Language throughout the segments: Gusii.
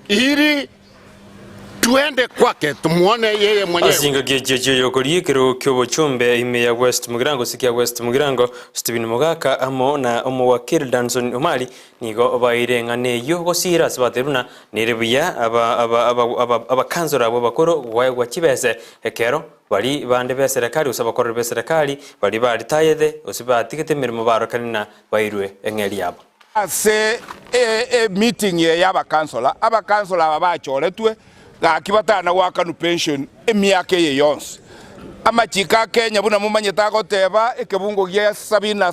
Ili twende kwake tumuone yeye mwenyewe. Ase chingaki echio chi'oyokoria ekerogo ki'obochumbe ime ya West Mugirango gose kia West Mugirango, Stephen Mogaka amo na omowakili Danson Omari nigo baeire eng'ana eyio gosiira ase batebire buna nere buya abakansora abwo abakoro goegwa chibese ekero baria bande b'eserekari gose abakoreri b'eserekari baria baritayete gose batigete emeremo barokane na bairwe eng'eria yabo. Ase emeeting eye y'abakansola, abakansola aba bachoretwe gaki batana goakanwa pension emiaka eye yonsi. Amachiko a Kenya buna momanyete agoteba ekebungo gia sabini na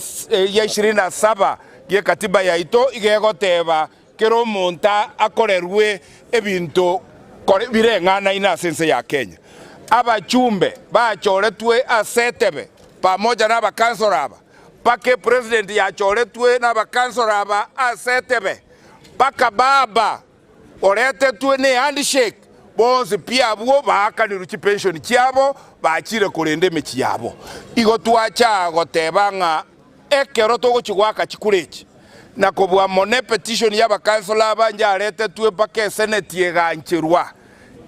gia ishirini na saba gie katiba yaito iga egoteba kera omonto akorerwe ebinto bireng'anaine ase ense ya Kenya. Abachumbe bachoretwe ase etebe pamoja na abakansora aba Mpaka epresident yachoretwe nabakansora aba ase etebe, mpaka baba oretetwe ne handshake, bonsi pi abwo baakanirwe chipension chiabo bachire korenda emechie yabo. Igo twacha goteba ng'a ekero togochia goaka chikura echi, na kobua mono epetition yabakansora aba njaretetwe mpaka eseneti egancherwa,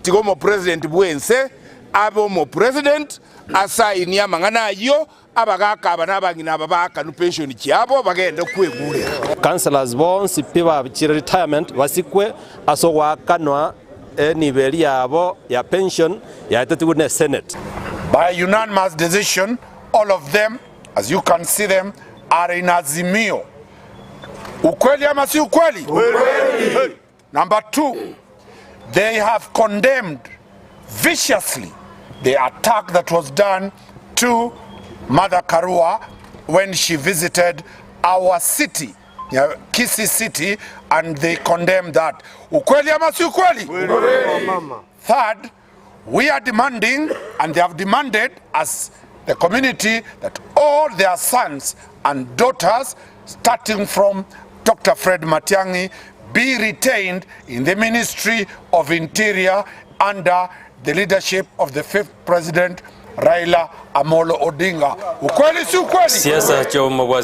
tiga omopresident bwense abe omopresident asainie amang'ana ayio, Abagaaka aba na abang'ina aba baakanwe pensioni chiabo bagende kwegurera. Councillors bonsi pi bachire retirement basikwe ase ogoakanwa enibo eria yabo ya pension yaetetigwe ne Senate. By unanimous decision, all of them, as you can see them, are in Azimio. Ukweli ama si ukweli? Ukweli. Number 2, they have condemned viciously the attack that was done to Martha Karua when she visited our city, Kisii city, and they condemned that. Ukweli ama si ukweli? Third, we are demanding, and they have demanded as the community, that all their sons and daughters, starting from Dr. Fred Matiang'i, be retained in the Ministry of Interior under the leadership of the fifth president, Raila Amolo Odinga. Ukweli si ukweli? Siasa chi'obomo bwa.